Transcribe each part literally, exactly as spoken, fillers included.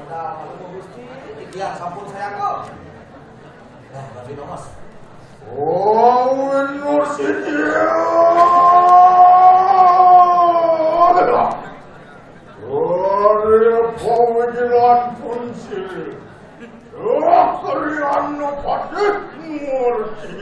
Nah, Gusti, ya sampun saya kok. Nah, tapi nomos. Oh, Nur Siti. Ari pawijilan pun silih. Wah, kalian patih murti.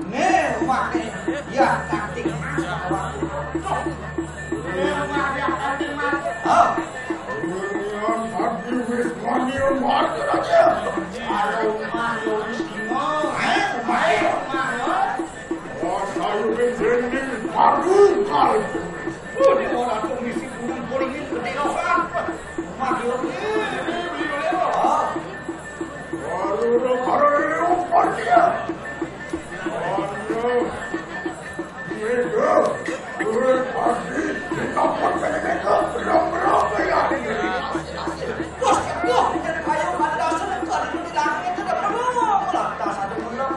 Né, rumah né. Ya, cantik mas. Né, rumah ya, cantik mas. Oh. Irian tadi wis mani mati aja. Ada rumah yo wis dino. Eh, rumah, eh, rumah yo. Wah, saya wis dinding baru kali. Oh, dia orang tuh misi gunung kuringin gede loh, Pak. Rumah yo. Oh. Baru karo leopard ya. Aduh. Beda. Duit pasti. Kita pun kena beda. Berapa-berapa ya ini. Bos, bos, kita kayu pada sedekah di langit itu udah berapa? Lantas satu orang.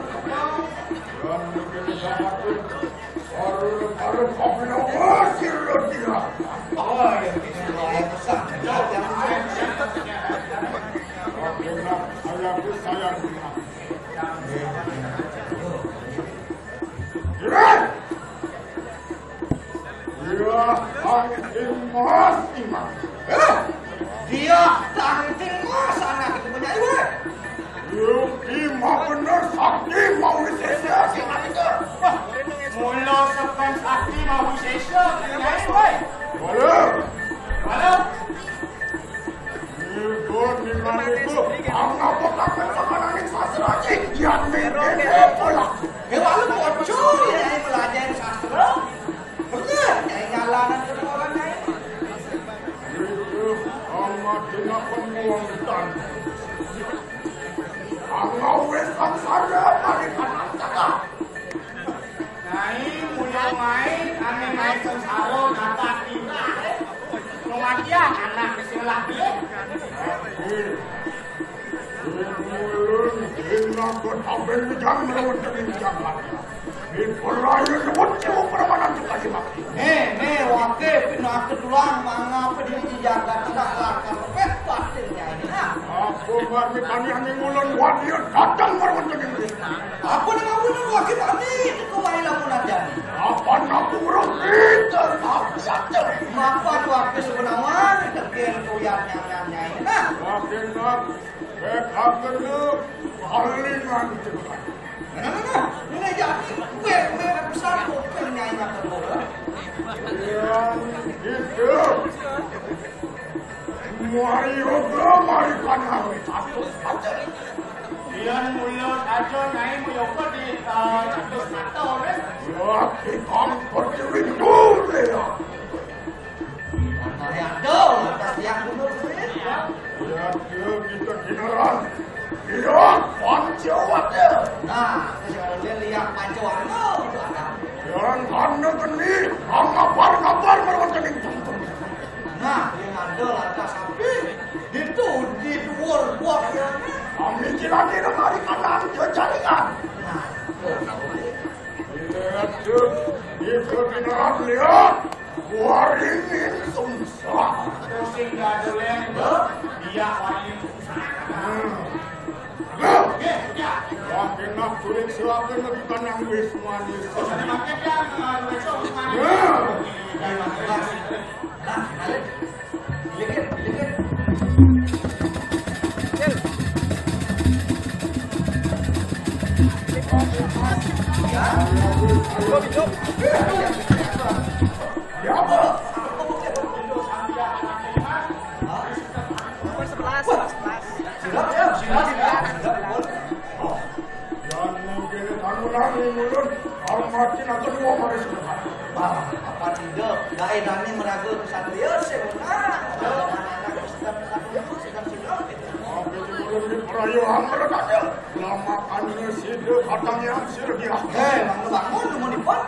Dan mungkin dapat Dia tangting mas anak itu punya ibu. Yuki mah bener sakti mau wisesa sing aja. Mula sepen sakti mau wisesa, nyai, woi. Halo. Halo. Ibu, di mana itu? Apa kakek sama nangis sastra, Cik? Yang mirip pola. Eh, walau bocor, ya, yang belajar sastra. Bener, nyai nyalanan ke orang nyai. Itu amat dina pemuang tan. Angau wis sangsara, mari kanan tengah. Nyai, mulia main, ane main sengsara, kata kira. Kematian, anak kecil lagi. Mulun, dina ketaben jam melawan dengan jagat. Di peraya nyebut cewek permanan juga di mati. Nih, nih, wakil, pina ketulang, mangapa di jagat, tidak lakar, pet patin nyai, nah. Aku mati tani ane mulun, wadia datang melawan dengan. Apa nih kamu nih, wakil tani, itu kemai lamun aja nih. Apa aku rugi, dan aku jatuh. Mapan wakil sebenarnya, tepian kuyat nyai, nah. Wakil nak, bek aku lu, palingan cepat. Nah, nah, nah, nah. Ini jadi, gue, gue besar, gue nyai mata bola. Yang itu. Muari yoga, mari panami, satu saja. Yan mulia saja, nyai, mulia apa di, eh, satu mata, orang? Ya, kita pertiwi dulu, ya. Nah, ya, aduh, atas yang dulu, ya. Ya, dia kita giliran. Iya, panci awak dia. Nah, terus kalau dia lihat panci warna, itu ada. Yang mana geni, kabar-kabar melawan geni. Nah, yang ada lantas sampai itu di luar buah ya. Kami kira-kira mari kanan ke jaringan. Nah, itu. Lihat tuh, itu beneran lihat. Waringin sungsang. Pusing gaduh, Lén. Iya, waringin sungsang. Hmm. Loh, ya, ya. Wah, kena kulit silakan lagi tanang wis manis. Oh, jadi makin dia, eh, wis manis. Ya. Nah, nah, nah. Nomor sebelas, nomor sebelas. Yang mungkin kamu nangis mulun, kalau makin aku dua kali sudah. Bah, apa tidak? Gaé nani meraga kesatria, sih, nah. Kalau anak-anak sudah kesatria, sedang sudah. Oke, mulun di perayaan mereka. Lama kan sida batang yang sida dia. Eh, bangun, bangun, teman ipan.